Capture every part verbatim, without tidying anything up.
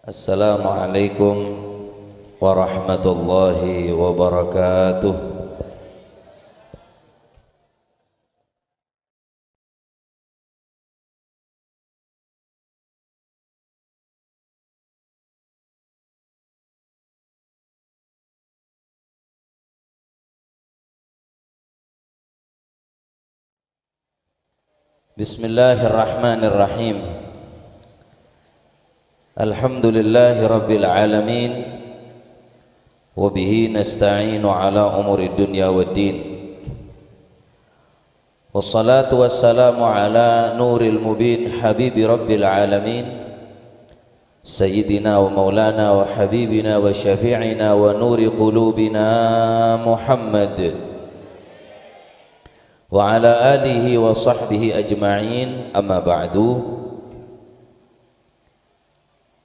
Assalamualaikum warahmatullahi wabarakatuh. Bismillahirrahmanirrahim. Alhamdulillahirabbil alamin. Wa bihi nasta'inu ala umuri dunya waddin. Wassalatu wassalamu ala nuril mubin habibi rabbil alamin. Sayyidina wa maulana wa habibina wa syafi'ina wa nuri qulubina Muhammad. Wa ala alihi wa sahbihi ajma'in, amma ba'du.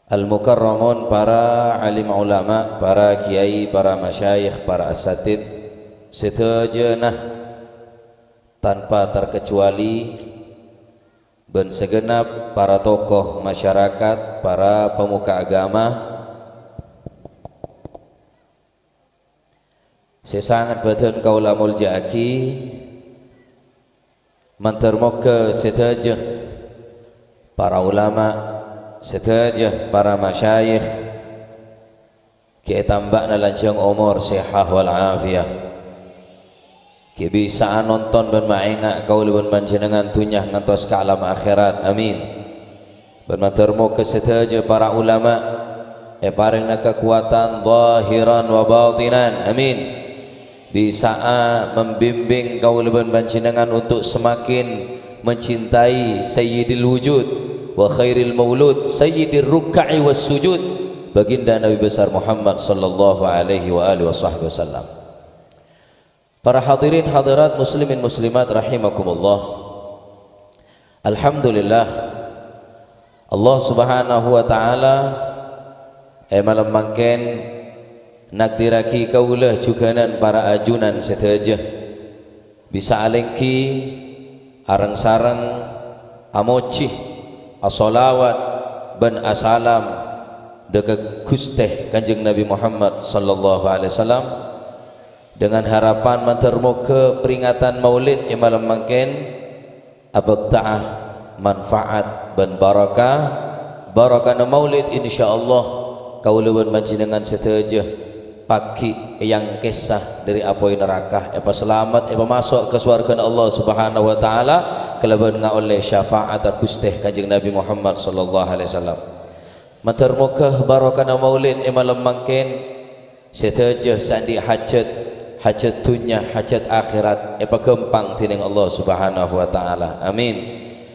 Al-mukarramun, para alim ulama, para kiai, para masyayikh, para asatid, sadhâjâna tanpa terkecuali, bân segenap para tokoh masyarakat, para pemuka agama, sè sanget bâdhân kaulâ molja'aghi, mandhâr moghâ sadhâjâ para ulama, sadhâjâ para masyayikh, ghi' ètambâ'âna lanjhâng omor, sèhat wal afiyah. Ghi' bisa'a nonton bân maènga' kaulâ bân panjhennengngan dhunnya ngantos ka alam akhèrat. Amin. Bân mandhâr moghâ sadhâjâ para ulama èparèngana kakowadhân zahiran wa batinan. Amin. Bisa'a membimbing kaulâ bân panjhennengngan untuk semakin mencintai Sayyidil Wujud wa Khairil Maulud, Sayyidir Rukka'i was Sujud, Baginda Nabi Besar Muhammad sallallahu alaihi wa alihi wasahbihi wasallam. Para hadirin hadirat muslimin muslimat rahimakumullah. Alhamdulillah, Allah Subhanahu wa Ta'ala è malem mangkèn nakdirraghi kaulâ jhughânan para ajunan sadhâjâ bisa alèngghi areng-sareng amojhi, asholawat, bân asalam dâ' ka Ghustè Kanjeng Nabi Muhammad sallallahu alaihi wasallam, dengan harapan mandhâr moghâ peringatan Maulid è malem mangkèn abhâkta'a manfaat bân barokah. Barokana Maulid, insyaallah, kaulâ bân panjhennengngan sadhâjâ pagghi' èyang kèsa dâri apoy naraka, èpasalamet, èpamaso' ka sowarghâna Allah Subhanahu wa Ta'ala kalabân ngaollè syafa'atta Ghustè Kanjeng Nabi Muhammad sallallahu alaihi wasallam. Mandhâr moghâ barokana Maulid è malem mangkèn, sadhâjâ sè andi' hajat, hajat dhunnya, hajat akhèrat, èpaghâmpang dhinèng Allah Subhanahu wa Ta'ala. Amin.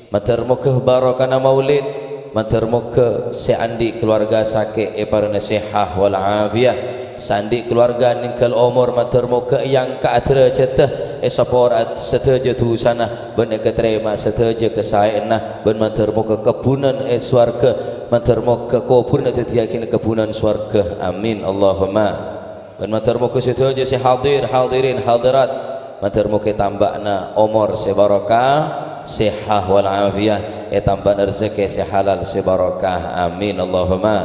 Mandhâr moghâ barokana Maulid, mandhâr moghâ sè andi' kalowarga sakè' èparèngana sèhat wal afiyah, sè andi' kalowarga nèngghâl omor, mandhâr moghâ èangka' dârâjhâddhâ, èsapora sadhâjâ dhusana, bân èkatarèma sadhâjâ kasaèyanna, bân mandhâr moghâ kebbhunan è sowarghâ, mandhâr moghâ kobhurna èdhâddhiyâghinah kebbhunan sowarghâ. Amin, Allahumma. Bân mandhâr moghâ sadhâjâ sè hadir, hadirin, hadirat, mandhâr moghâ ètambâ'âna omor sè barokah, sèhat wal afiyah, ètambâ'âna rejekkè sè halal, sè barokah. Amin, Allahumma.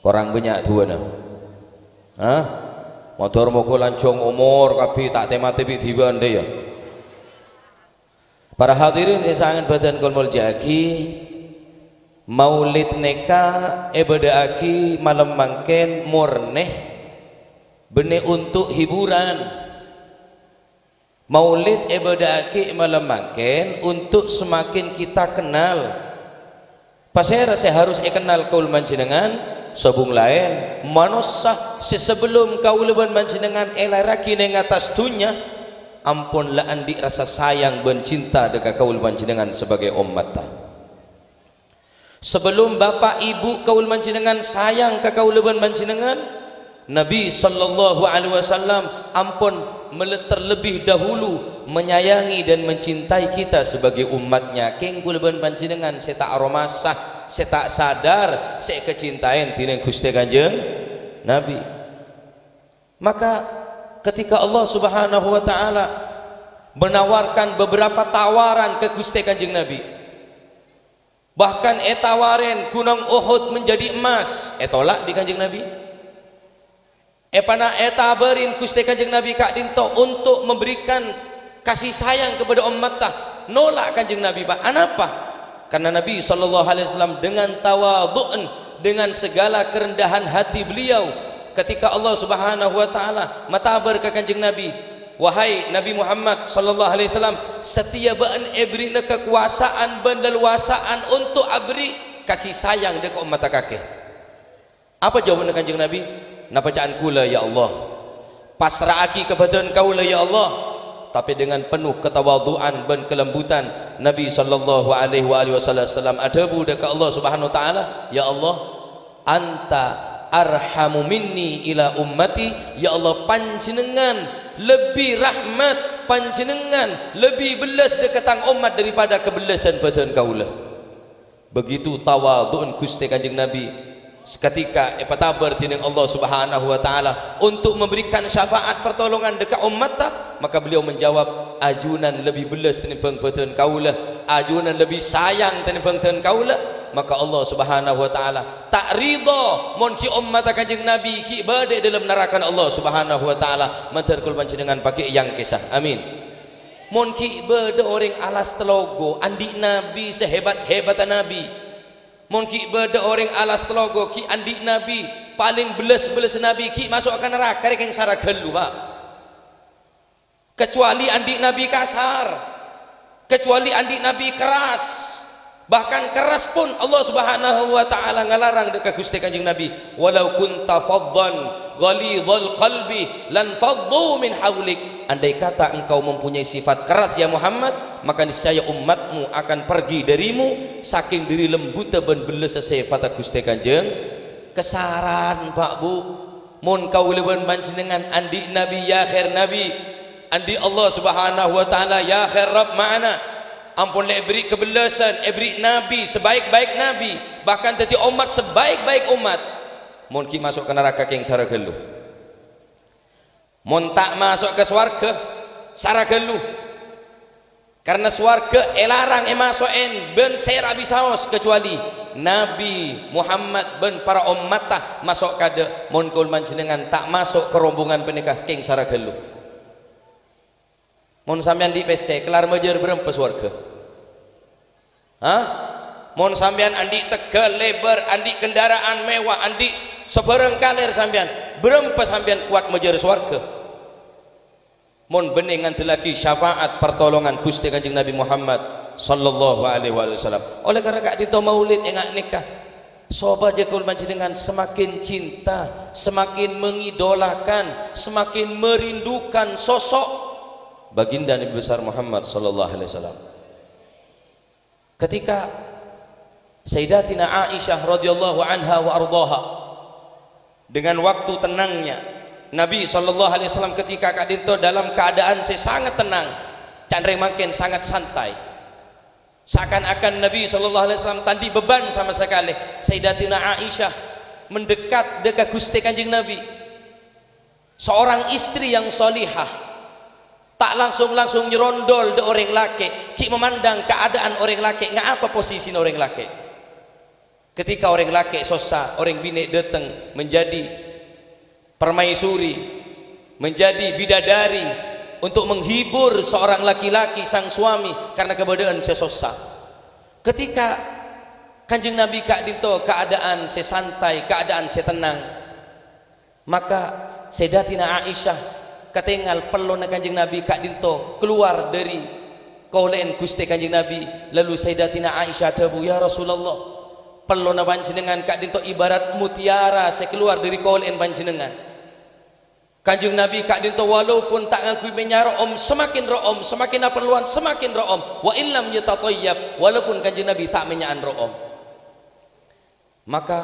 Korang bânnya' duwâna. Hah? Mandhâr moghâ lanjhâng omor kabbhi, ta' tè-matè bi' dhibi' andi' ya. Para hadirin sè sanget bâdhân kaulâ molja'aghi, Maulid nèka èbâdâ'aghi malem mangkèn mornè bânnè untuk hiburan. Maulid èbâdâ'aghi malem mangkèn untuk semakin kita kenal. Pasèra sè harus èkennal kaulâ panjhennengngan? Sobung laèn, manossa sè sabellunna kaulâ bân panjhennengngan èlaèrraghi neng attas dhunnya, ampon la andi' rassa sayang bân cinta dâ' ka kaulâ panjhennengngan sabâgâi ommatta. Sabellunna bapa' ibu kaulâ panjhennengngan sayang ka kaulâ bân panjhennengngan, Nabi sallallahu alaihi wasallam ampon mele-, terlebih dahulu menyayangi dan mencintai kita sebagai umatnya. Kèng kaulâ bân panjhennengngan sè ta' aromasa, sè ta' sadar, sè èkacintaè dhinèng Ghustè Kanjeng Nabi. Maka ketika Allah Subhanahu wa Ta'ala menawarkan beberapa tawaran ka Ghustè Kanjeng Nabi, Bahkan ètawarèn Gunong Uhud menjadi emas, ètolak bi' Kanjeng Nabi. Èpana-, ètabârin Ghustè Kanjeng Nabi ka'dinto untuk memberikan kasih sayang kepada ommatta, nolak Kanjeng Nabi, Pak. Anapa? Karena Nabi sallallahu alaihi wasallam dengan tawadhu'en, dengan segala kerendahan hati beliau, ketika Allah Subhanahu wa Ta'ala matabâr ka Kanjeng Nabi, "Wahai Nabi Muhammad sallallahu alaihi wasallam, satèya bâ'en èbèrri'na kakowasaèn bân lalowasaèn untuk aberri' kasih sayang dâ' ka ommatta kakè." Apa jawabanna Kanjeng Nabi? "Napa ca'an kaulâ, ya Allah? Pasra'aghi ka bâdân kaulâ, ya Allah." Tapè dengan penuh ketawadhu'an bân kelembutan, Nabi sallallahu alaihi wa alihi wasallam adhâbu dâ' ka Allah Subhanahu wa Ta'ala, "Ya Allah, Anta arhamu minni ila ummati." Ya Allah, Panjhennengngan lebbi rahmat, Panjhennengngan lebbi bellas dâ' ka tang ommat daripada kabellasan bâdân kaulâ. Begitu tawadhu'en Ghustè Kanjeng Nabi, seketika èpatabâr dhinèng Allah Subhanahu wa Ta'ala untuk memberikan syafaat pertolongan dâ' ka ommatta, maka beliau menjawab, "Ajunan lebbi bellas tènèmbhâng bâdân kaulâ, ajunan lebbi sayang tènèmbhâng bâdân kaulâ." Maka Allah Subhanahu wa Ta'ala ta' ridha mon ghi' ommatta Kanjeng Nabi ghi' bâdâ è dâlem narakana Allah Subhanahu wa Ta'ala. Mandhâr kaulâ panjhennengngan pagghi' èyangkèsa. Amin. Mon ghi' bâdâ orèng alas talogo andi' Nabi sahèbat-hèbatta Nabi, mon ghi' bâdâ orèng alas talogo ghi' andi' Nabi palèng bellas-bellassa Nabi, ghi' maso'a ka naraka rèya kèng sara ghâllu, Pak. Kecuali andi' Nabi kasar, kecuali andi' Nabi keras. Bahkan keras pun Allah Subhanahu wa Ta'ala ngalarang dâ' ka Ghustè Kanjeng Nabi, "Walau kunta faddan ghalizal qalbi lanfaddu min haulik." Andai kata engkau mempunyai sifat keras, ya Muhammad, maka niscaya umatmu akan pergi darimu, saking dâri lembutta bân bellassa sèfatta Ghustè Kanjeng. Kasaran, Pak, Bu. Mon kaulâ bân panjhennengngan andi' Nabi, ya khair Nabi, andi' Allah Subhanahu wa Ta'ala, ya khair Rabb ma'ana, ampon la èbèrri' kabellasan, èbèrri' Nabi sebaik-baik Nabi, bahkan dhâddhi ommat sebaik-baik ommat, mon ghi' maso' ka naraka kèng sara ghâllu. Mon ta' maso' ka sowarghâ, sara ghâllu. Karna sowarghâ èlarang èmaso'è bân sèra bisaos, kecuali Nabi Muhammad bân para ommatta maso' kaadâ'. Mon kaulâ panjhennengngan ta' maso' ka rombongan panèka, kèng sara ghâllu. Mon sampèyan andi' pèssè, kellar majâr bârâmpa sowarghâ? Hah? Mon sampèyan andi' tegghâl lèbâr, andi' kendaraan mewah, andi' sabârâng kalèr sampèyan, bârâmpa sampèyan kowat majâr sowarghâ? Mon bânnè ngandellaghi syafaat partolongan Ghustè Kanjeng Nabi Muhammad sallallahu alaihi wasallam. Oleh karena ka'dinto maulid enga' nèka, sopajâ kaulâ panjhennengngan semakin cinta, semakin mengidolakan, semakin merindukan sosok Baginda Nabi besar Muhammad sallallahu alaihi wasallam. Ketika Sayyidatina Aisyah radhiyallahu anha wa ardhaha, dengan waktu tenangnya Nabi sallallahu alaihi wasallam ketika ka'dinto dalam keadaan sè sangat tenang, can rèng mangkèn sangat santai. Seakan-akan Nabi sallallahu alaihi wasallam ta' andi' beban sama sekali. Sayyidatina Aisyah mendekat dâ' ka Ghustè Kanjeng Nabi. Seorang istri yang sholihah, ta' langsung-langsung nyerondol dâ' orèng lakè', ghi' memandang keadaan orèng lakè', ngapa posisina orèng lakè'. Ketika orèng lakè' sossa, orèng binè' dâteng menjadi permaisuri, menjadi bidadari untuk menghibur seorang laki-laki, sang suami, karena keadaan sè sossa. Ketika Kanjeng Nabi ka'dinto keadaan sè santai, keadaan sè tenang, maka Sayyidatina Aisyah katèngal pellona Kanjeng Nabi ka'dinto kalowar dâri kolè'en Ghustè Kanjeng Nabi. Lalu Sayyidatina Aisyah adhâbu, "Ya Rasulullah, pellona panjhennengngan ka'dinto ibarat mutiara sè kalowar dâri kolè'en panjhennengngan." Kanjeng Nabi ka'dinto walaupun ta' ngangghuy mènnya' ro'om, semakin ro'om, semakin aparlowan, semakin ro'om. Wa in lam yatatayyab, walaupun Kanjeng Nabi ta' mènnya'an ro'om. Maka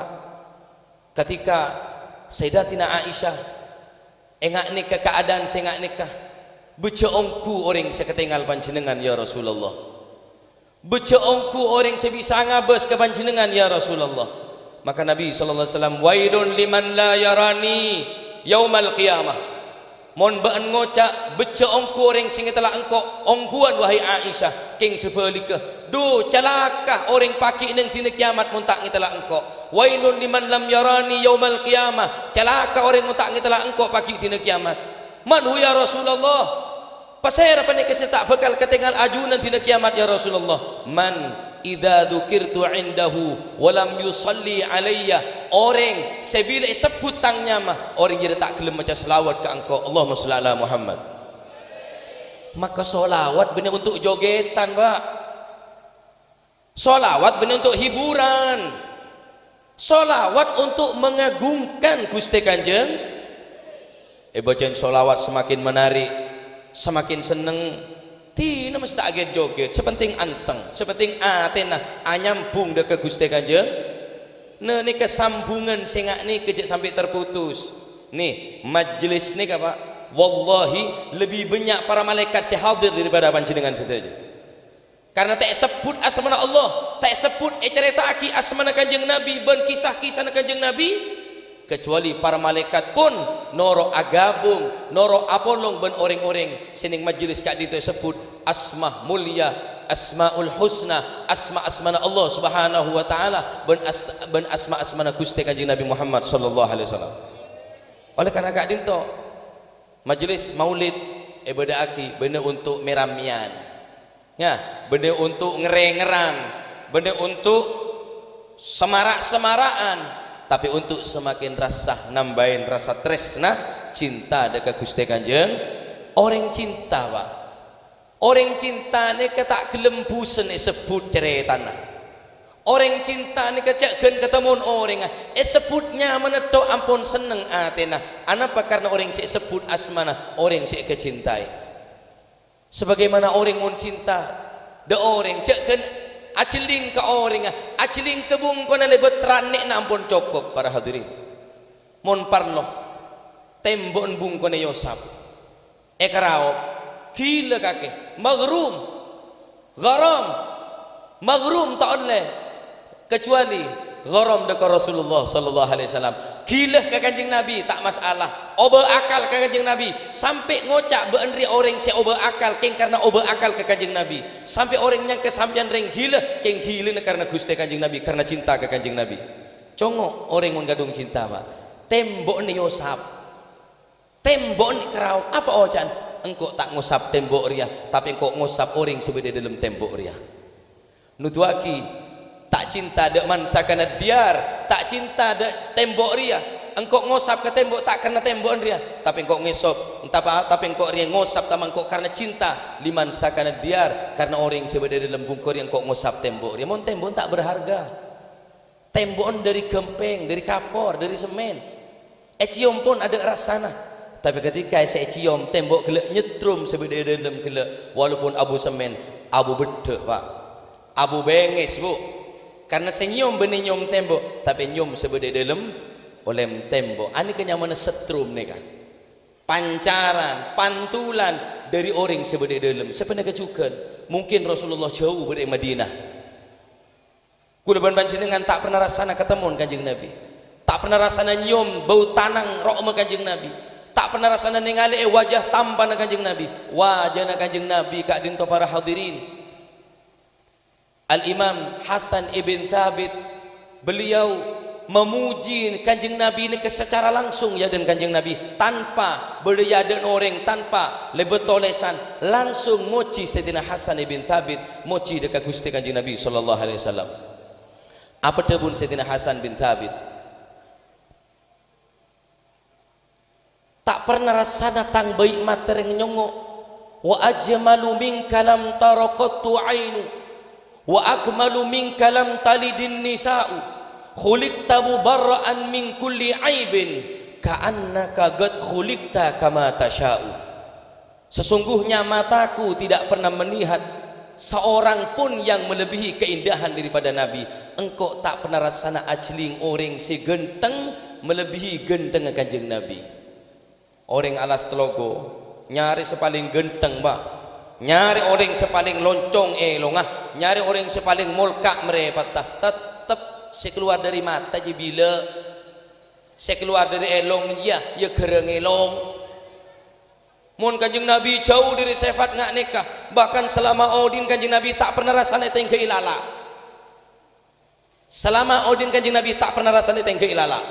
ketika Sayyidatina Aisyah enga' nèka keadaan sè enga' nèka, "Bâjâ ongghu orèng sè katèngal panjhennengngan, ya Rasulullah. Bâjâ ongghu orèng sè bisa ngabâs ka panjhennengngan, ya Rasulullah." Maka Nabi sallallahu alaihi wasallam, "Wailun liman la yarani yaumal qiyamah." Mon bâ'ân ngoca', "Bejjâ' ongghu orèng sè ngètella' engko'," ongghuwân, wahai Aisyah, kèng sabhâligghâ, "Dhu, calaka orèng paghi' neng dina kiyamat mon ta' ngètella' engko'. Wailul liman lam yarani yaumal qiyamah, calaka orèng mon ta' ngètella' engko' paghi' dina kiyamat." "Man hu ya Rasulullah?" Pasèra panèka sè ta' bhâkal katèngal ajunan dina kiyamat, ya Rasulullah? "Man idza dzukirtu indahu wa lam yusalli alayya." Orèng sè bilâ èsebbhut tang nyama, orèng jârèya ta' ghellem maca shalawat ka engko'. Allahumma shalli ala Muhammad. Maka shalawat bânnè untuk jogètan, Pak. Shalawat bânnè untuk hiburan. Shalawat untuk mengagungkan Ghustè Kanjeng. Èbâca'an shalawat semakin menarik, semakin senneng. Dina mesta agèt-jogèt, sè pentèng anteng, sè pentèng atèna anyambhung dâ' ka Ghustè Kanjeng. Nah, nèka sambhungan sè nga' nèka jhâ' sampè' terputus. Nè, majelis nèka, Pak, wallahi lebbi bânnya' para malaèkat sè hadir daripada panjhennengngan sadhâjâ. Karna ta' èsebbhut asmana Allah, ta' èsebbhut ècarèta'aghi asmana Kanjeng Nabi bân kisah-kisahna Kanjeng Nabi, kajhâbhâna para malaèkat pon noro' aghâbung, noro' apolong bân orèng-orèng sè neng majelis ka'dinto èsebbhut asma mulya, Asmaul Husna, asma-asmana Allah Subhanahu wa Ta'ala, bân as-, bân asma-asmana Ghustè Kanjeng Nabi Muhammad sallallahu alaihi wasallam. Oleh karna ka'dinto, majelis maulid èbâdâ'âghi bânnè untuk mè-rammèyan. Ya, bânnè untuk ngèrèng-ngèrèng, bânnè untuk semarak-semara'an, tapè untuk semakin rassa nambâi rassa trèsna, cinta dâ' ka Ghustè Kanjeng. Orèng cinta, Pak. Orèng cinta nèka ta' ghellem bhusen èsebbhut carètana. Orèng cinta nèka jhâ' ghân katemmo orèngnga, èsebbhut nyamana tok ampon senneng atèna. Anapa? Karna orèng sè èsebbhut asmana orèng sè èkacintaè. Sabagaimana orèng mon cinta dâ' orèng, jhâ' ghân ajhelling ka orèngnga, ajhelling ka bungkona lèbât ranè'na ampon cokop, para hadirin. Mon parlo, tèmbo'en bungkona èyosap, èkaraop, ghilâ kakè, maghrum, gharam, maghrum ta' ollè. Kajhâbhâna gharam dâ' ka Rasulullah sallallahu alaihi wasallam. Ghilâ ka Kanjeng Nabi, ta' masalah. Obâ akal ka Kanjeng Nabi. Sampè' ngoca' bâ'ân rèya orèng sè obâ akal, kèng karna obâ akal ka Kanjeng Nabi. Sampè' orèng nyangka sampèyan rèng ghilâ, kèng ghilâna karna Ghustè Kanjeng Nabi, karna cinta ka Kanjeng Nabi. Congo' orèng mon kadhung cinta, Pak. Tèmbo'en èyosap. Tèmbo'en èkaraop, apa oca'na? "Engko' ta' ngosap tèmbo' rèya, tapè engko' ngosap orèng sè bâdâ è dâlem tèmbo' rèya." Noduwâghi, ta' cinta dâ' man sakanad diyar, ta' cinta dâ' tèmbo' rèya. Engko' ngosap ka tèmbo' ta' karna tèmbo'en rèya, tapè engko' ngèsop, entapa, tapè engko' rèya ngosap tamangko karna cinta liman sakanad diyar, karna orèng sè bâdâ è dâlem bungko rèya engko' ngosap tèmbo' rèya. Mon tèmbo'en ta' berharga. Tèmbo'en dâri ghâmpèng, dâri kapor, dâri semmèn. Ècèyom pon adâ' rassana. Tapè ketika sè ècèyom, tèmbo' ghellâ' nyetrum sè bâdâ è dâlem ghellâ', walaupun abu semmèn, abu beddhâ', Pak. Abu bengngès, Bu. Karna sè nyèyom bânnè nyèyom tèmbo', tapè nyèyom sè bâdâ è dâlem, olèm tèmbo'. Anèka nyamana setrum nèka. Pancaran, pantulan dâri orèng sè bâdâ è dâlem. Sapanèka jhughân, mungkin Rasulullah jhâu bâdâ è Madinah. Kaulâ bân panjhennengngan ta' pernah rassana katemmo Kanjeng Nabi. Ta' pernah rassana nyèyom bâu tanang ro'ma Kanjeng Nabi. Ta' pernah rassana nèngalè'è wajah tampana Kanjeng Nabi. Wajahna Kanjeng Nabi ka'dinto para hadirin. Al-Imam Hasan ibn Thabit, beliau memuji Kanjeng Nabi nèka secara langsung è adâ'na Kanjeng Nabi, tanpa bâdâ è adâ'na orèng, tanpa lèbât tolèsan, langsung mojhi Sayyidina Hasan ibn Thabit, mojhi dâ' ka Ghustè Kanjeng Nabi sallallahu alaihi wasallam. Apa dhâbuna Sayyidina Hasan bin Thabit? Ta' pernah rassana tang bhâi matè rèng nyongngo'. "Wa ajmalu minka lam tara qattu ainu, wa akmalu minka lam talidin nisa'u, khuliqta mubarra'an min kulli aibin, ka'annaka qad khuliqta kama tasya'u." Sesungguhnya mataku tidak pernah melihat seorang pun yang melebihi keindahan daripada Nabi. Engko' ta' pernah rassana ajhelling orèng sè ghânteng melebihi ghântengnga Kanjeng Nabi. Orèng alas Telaga nyarè sè palèng ghânteng, Pak. Nyarè orèng sè palèng loncong èlongnga, nyarè orèng sè palèng molka' marèpetta. Tettep sè kalowar dâri mata jiyâ bilâ. Sè kalowar dâri èlong jiyâ, yâ ghârâng èlong. Mon Kanjeng Nabi jhâu dhâri sèfat nga' nèka, bahkan salama odi'na Kanjeng Nabi ta' pernah rassana ètèngghâ'i lala'. Salama odi'na Kanjeng Nabi ta' pernah rassana ètèngghâ'i lala'.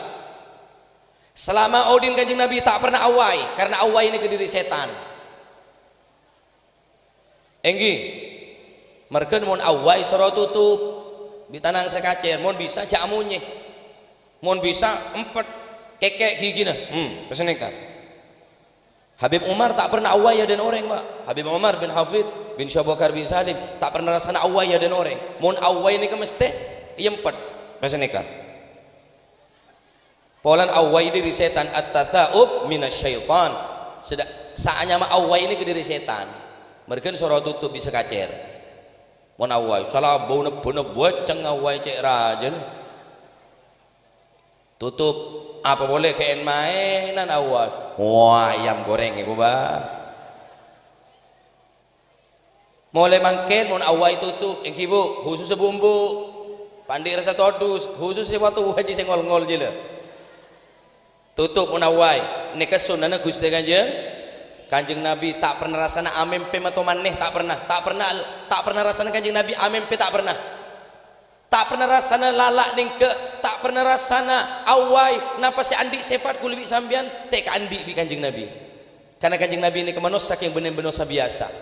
Salama odi'na Kanjeng Nabi ta' pernah away, karna away nèka dhâri sètan. Èngghi, marghâna mon away soro tutup, bi' tanang sè kacèr, mon bisa jhâ' amonyè. Mon bisa, empet, kèkè' ghighina. Hmm, pas nèka. Habib Umar ta' pernah away è adâ'na orèng, Pak. Habib Umar bin Hafid bin Syekh Bakar bin Salim ta' pernah rassana away è adâ'na orèng. Mon away nèka mestè èyempet. Pas nèka. Polana away dhâri sètan, at-tatsa'ub minasyaitan. Seda-, saanyama away nèka dhâri sètan. Marghâna soro tutup bisa kacèr. Mon away, sala bâuna bâna bâceng away cè' rajâna. Tutup, apa polè kè'èn maènan away. Wah, ayam goreng èko, Pak. Molaè mangkèn mon away tutup, èngghi, Bu, khusus bu-embu. Pandhi' rassa todus, khusus sè watu wajib sè ngol-ngol jâ la. Tutup mon away. Nèka sunnana Ghustè Kanjeng, Kanjeng Nabi ta' pernah rassana amèmpè matomanè, ta' pernah, ta' pernah, ta' pernah rassana Kanjeng Nabi amèmpè, ta' pernah. Ta' pernah rassana lala' nèngghâ, ta' pernah rassana away, napa sè andi' sèfat kulâ bi' sampèyan, tè' kaandi' bi' Kanjeng Nabi. Karna Kanjeng Nabi nèka manossa kèng bânnè manossa biyasa.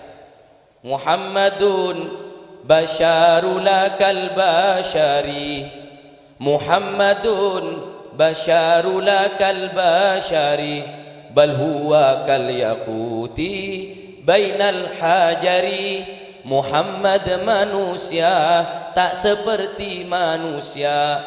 Muhammadun basyaru lakal basyari. Muhammadun basyaru lakal basyari. Bal huwa kal yaquti bainal hajari. Muhammad manusia tak seperti manusia.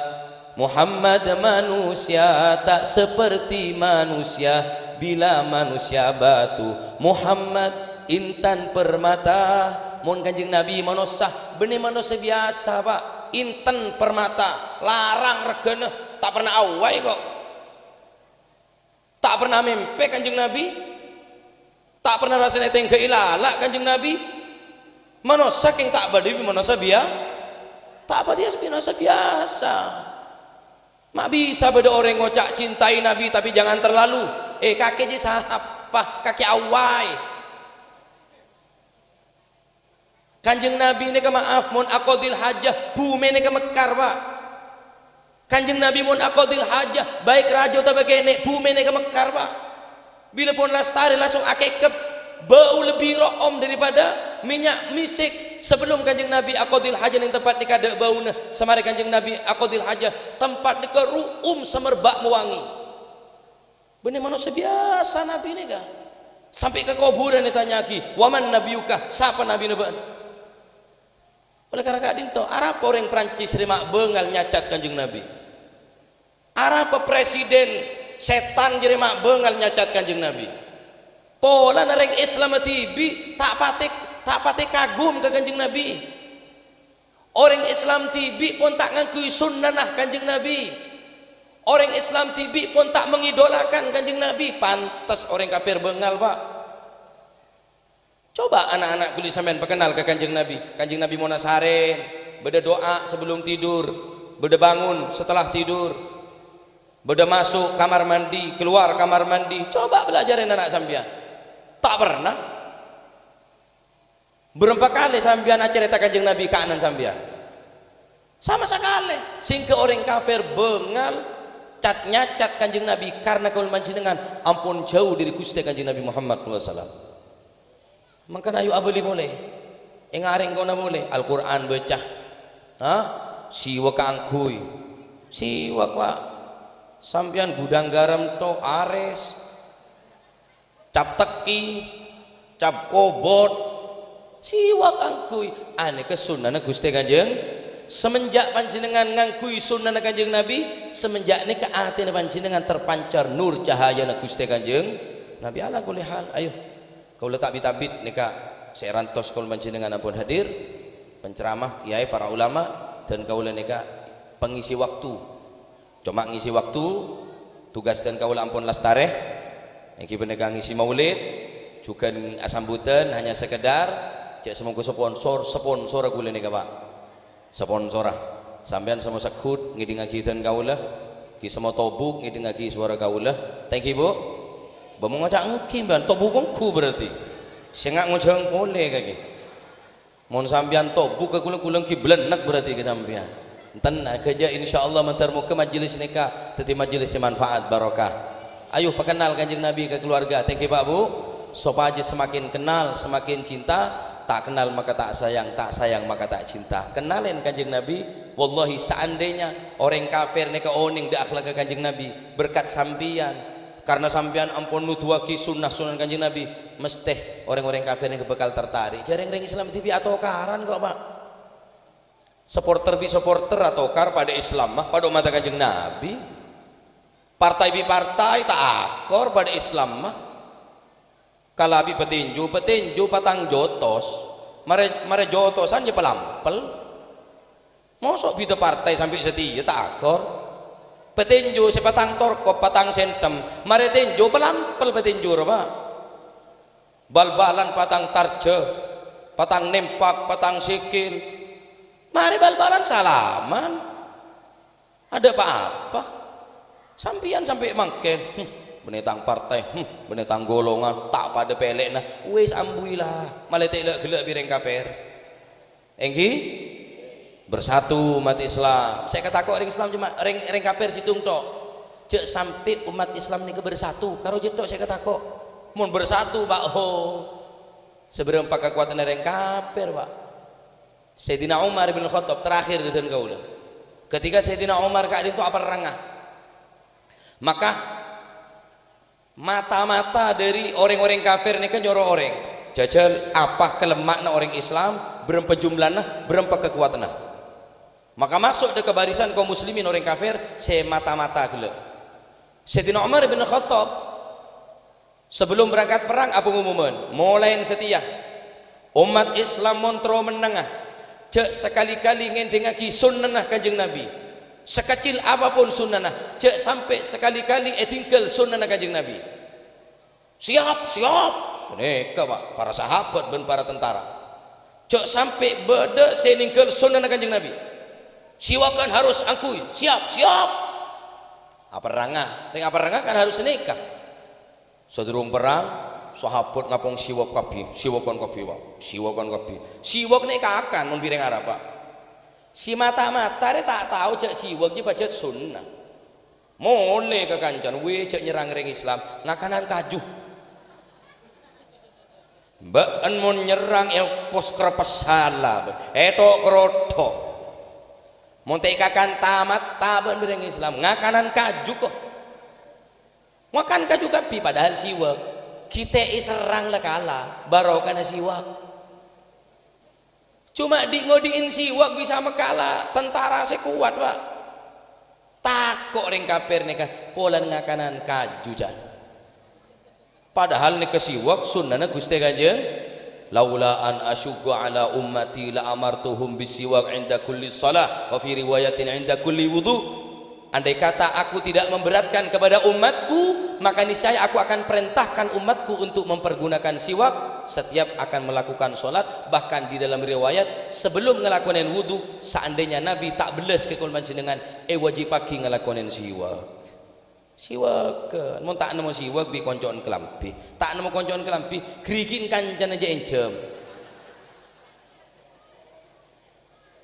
Muhammad manusia tak seperti manusia. Bila manusia batu, Muhammad intan permata. Mon Kanjeng Nabi manossa, bânnè manossa biyasa, Pak. Intan permata, larang regghâna, ta' pernah away kok. Ta' pernah mèmpè Kanjeng Nabi. Ta' pernah rassana ètèngghâ'i lala' Kanjeng Nabi. Manossa kèng ta' padâ bi' manossa biya-, ta' padâ bi' manossa biyasa. Ma' bisa bâdâ orèng ngoca' cintai Nabi, tapi jangan terlalu. Eh, kakè jiyâ sapa? Kakè away. Kanjeng Nabi nèka, maaf, mon aqadhil hajah, bhumè nèka mekkar, Pak. Kanjeng Nabi mon aqadhil hajah, baik rajâ otabâ kènè', bhumè nèka mekkar, Pak. Bilâ pon lastarè langsung akèkkep, bâu lebbi ro'om daripada mènnya' mèsèk. Sebelum Kanjeng Nabi aqadhil hajah nèng tempat nèka tadâ' bâuna, samarè Kanjeng Nabi aqadhil hajah, tempat nèka ru'um samerbâ' mowangi. Bânnè manossa biyasa Nabi nèka. Sampè' ka kobhurân ètanya'aghi, "Wa man nabiyyuka?" Sapa nabina bâ'na? Oleh karana ka'dinto, arapa orèng Prancis rè ma' bângal nyacat Kanjeng Nabi? Arapa presiden sètan jârèya ma' bângal nyacat Kanjeng Nabi? Polana rèng Islam dhibi' ta' patè, ta' patè kagum ka Kanjeng Nabi. Orèng Islam dhibi' pon ta' ngangghuy sunnana Kanjeng Nabi. Orèng Islam dhibi' pon ta' mengidolakan Kanjeng Nabi. Pantes orèng kafir bângal, Pak. Coba na'-kana' ghuli sampèyan pakennal ka Kanjeng Nabi. Kanjeng Nabi monna sarèn, bâdâ du'a sebelum tidur, bâdâ bangun setelah tidur, bâdâ maso' kamar mandi, kalowar kamar mandi. Coba bâlâjârâ na'-kana' sampèyan. Ta' pernah. Bârâmpa kalè sampèyan acarèta Kanjeng Nabi ka ana'na sampèyan? Sama sakalè. Sèngghâ orèng kafir bângal cat-nyacat Kanjeng Nabi karna kaulâ panjhennengngan ampon jhâu dâri Ghustè Kanjeng Nabi Muhammad sallallahu alaihi wasallam. Mangkana ayo abâli polè. Ènga' rèng kona polè. Al-Qur'an bâca. Hah? Siwak kaangghuy. Siwak, Pak. Sampèyan ghudhâng ghârâm to arès. Cap tekki, cap kobot, siwak angghuy. Anèka sunnana Ghustè Kanjeng. Semenjak panjhennengngan ngangghuy sunnana Kanjeng Nabi, semenjak nèka atèna panjhennengngan terpancar nur cahayana Ghustè Kanjeng Nabi. Ala kulli hal, ayo, kaulâ ta' bit-abit nèka sè èrantos kaulâ panjhennengngan ampon hadir, penceramah, kiai, para ulama, dan kaulâ nèka pengisi waktu. Coma ngisi waktu, tugas dhân kaulâ ampon lastarè, èngghi panèka ngisi maulid, jhughân asambhudhân hanya sekedar, jhâ' samonggu sponsor, sponsor ghulâ nèka, Pak. Sponsora. Sampèyan samo segghut ngèdingngaghi dhân kaulâ, ghi' samo tobuk ngèdingngaghi sowara kaulâ. Thank you, Bu. Bâ, mon ngoca' ènggi, bân, tobu ongghu berarti. Sènga' ngojhâng polè kakè. Mon sampèyan tobu ka kulâ, kulâ ènggi blennek berarti ka sampèyan. Enten, ghâjâ, insyaallah, mandhâr moghâ majelis nèka dhâddhi majelis sè manfaat, barokah. Ayo, pakennal Kanjeng Nabi ka keluarga, tèngghi, Pak, Bu, sopajâ semakin kenal, semakin cinta, tak kenal maka tak sayang, tak sayang maka tak cinta. Kennalè Kanjeng Nabi, wallahi, seandainya orèng kafir nèka onèng dâ' akhlakka Kanjeng Nabi, berkat sampèyan, karena sampèyan ampon noduwaghi sunnah-sunnah Kanjeng Nabi, mesthè orèng-orèng kafir nèka bhâkal tertarik. Jhâ' rèng-orèng Islam dhibi' atokaran kok, Pak. Supporter bi' supporter atokar padâ Islamma, padâ ommatta Kanjeng Nabi. Partai bi' partai ta' akor padâ Islamma. Kala bi' pètènjhu, pètènjhu patang jotos. Marè, marè jotosan jhâ' palampel. Moso' bhidhâ partai sampè' satèya ta' akor. Pètènjhu sè patang torkop, patang sènthèm, marè tènjhu palampel pètènjhu rowa. Bal-balan patang tarjâ, patang nempak, patang sikil. Marè bal-balan salaman. Adâ' pa-apa. Sampèyan sampè' mangkèn, hmm, bânnè tang partai, hmm, bânnè tang golongan, ta' padâ pèlèna. Wis, ambuwi la, malè ta' ghellâ'-ghellâ' bi' rèng kafir. Ènggi? Bersatu umat Islam. Sè èkatako' rèng Islam coma rèng, rèng kafir sèttong tok. Jhâ' sampè' umat Islam nèka bersatu, karo jhâ' tok sè èkatako'. Mon bersatu, Pak, ho. Sabârâmpa kakowadhânna rèng kafir, Pak. Sayyidina Umar bin Khattab terakhir dhâddhiyân kaulâ. Ketika Sayyidina Umar ka'dinto aperranga, maka mata-mata dhâri orèng-orèng kafir nèka nyoro orèng, jhâjhâl apa kalemma'na orèng Islam, bârâmpa jumlana, bârâmpa kakowadhânna. Maka maso' dâ' ka barisan kaum muslimin orèng kafir sè mata-mata ghellâ'. Sayyidina Umar bin Khattab Sabellunna berangkat perrang, apangumuman, molaèn satèya. Ommat Islam mon terro mennanga, jhâ' sakalè-kalè ngèdingngaghi sunnana Kanjeng Nabi. Sakecil apapun sunnana, jhâ' sampè' sakalè-kalè èdinggal sunnana Kanjeng Nabi. "Siap, siap!" Sanèka, Pak, para sahabat bân para tentara. Jhâ' sampè' bâdâ sè nènggal sunnana Kanjeng Nabi. "Siwakan harus angghuy, siap, siap!" Aperranga, rèng aperranga kan harus sanèka. Sadurung perrang, sahabat ngapong siwak kabbhi, siwakan kabbhi, Pak. Siwakan kabbhi. Siwak nèka akan mon bi' rèng Arab, Pak. Sè mata-mata rè ta' tao jhâ' siwak jiyâ pajhât sunnah. Molè ka kancana, "Wè, jhâ' nyerrang rèng Islam, ngakanan kaju." Bâ'na mon nyerrang èpos krepes sala, ètho'-krotho'. Mon ta' èkakan ta-mata bân rèng Islam, ngakanan kaju, ko'. Ngakan kaju kabbhi, padahal siwak. Ghi' ta' èserrang la kala, barokana siwak. Coma dhi'-ngodhi'in siwak bisa makala tentara sè kowat, Pak. Tako' rèng kafir nèka polana ngakanan kaju, can. Padahal nèka siwak sunnana Ghustè Kanjeng, "Laula an asyugga ala ummati la amartuhum bisiwak inda kulli shalah, wa fi riwayatin inda kulli wudu." Andai kata aku tidak memberatkan kepada umatku, maka niscaya aku akan perintahkan umatku untuk mempergunakan siwak setiap akan melakukan sholat. Bahkan di dalam riwayat, sebelum ngelakonin wudu, seandainya Nabi tak belas ke kaulâ panjhennengngan, èwajibaghi ngelakonin siwak. Siwakan. Mon ta' nemmo siwak, bi' konco'en kalambhi. Ta' nemmo konco'en kalambhi, ghârighi'in kancana jhâ' ènjhâm.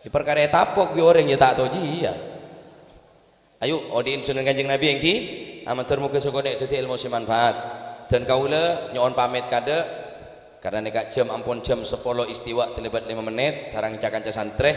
È parkara ètapok bi' orèng, yâ ta' tao jiyâ. Ayo, odi'in sunnah Kanjeng Nabi, ènggi? Amantar moga sakonè' dhâddhi èlmo sè manfaat. Dân kaulâ nyo'on pamèt kaadâ', karna nèka jhâm ampon jhâm sapolo istiwa talebat lèma mennèt, sareng ca-kanca santrè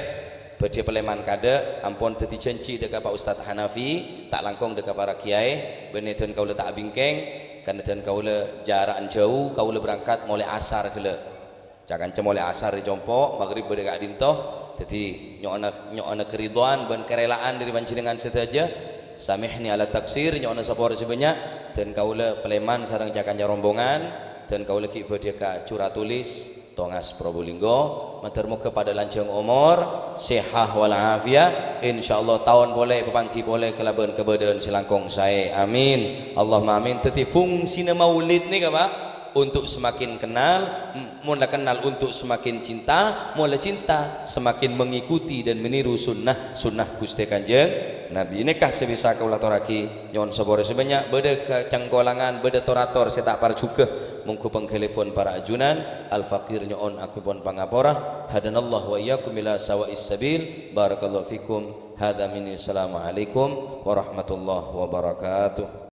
bhâdhi palèman kaadâ', ampon dhâddhi jhânjhi dâ' ka Pak Ustadz Hanafi, ta' langkong dâ' ka para kiyaè, bânnè dân kaulâ ta' abingkèng, karna dân kaulâ jara'an jhâu, kaulâ berangkat molaè asar ghellâ'. Ca-kanca molaè asar è compo', maghrib bâdâ ka'dinto. Dhâddhi, nyo'ona, nyo'ona karidhoan bân karèla'an dhâri panjhennengngan sadhâjâ. Samihni ala taksir, nyo'ona sapora sè bânnya'. Dân kaulâ palèman sareng ca-kanca rombongan, dân kaulâ ghi' bhâdhiyâ ka Curatulis, Tongas Probolinggo. Mandhâr moghâ padâ lanjhâng omor, sehah wal afiyah. Insyaallah taon polè, papangghi polè kalabân kabâdâ'ân sè langkong saè. Amin. Allahumma amin. Dhâddhi fungsina maulid nèka, Pak, untuk semakin kenal, m-, mon la kenal untuk semakin cinta, mon la cinta semakin mengikuti dan meniru sunnah-sunnah Guste Kanjeng Nabi. Nèka sè bisa kaulâ atorraghi, nyo'on sapora sè bânnya', bâdâ kacangkolangan, bâdâ tor-ator sè ta' parjhughâ, mongghu pangghâlipon para ajunan, Al-Faqir nyo'on agungèpon pangapora, hadanallahu wa iyyakum ila sawa'is sabil, barakallahu fikum, hadza minni, assalamualaikum warahmatullahi wabarakatuh.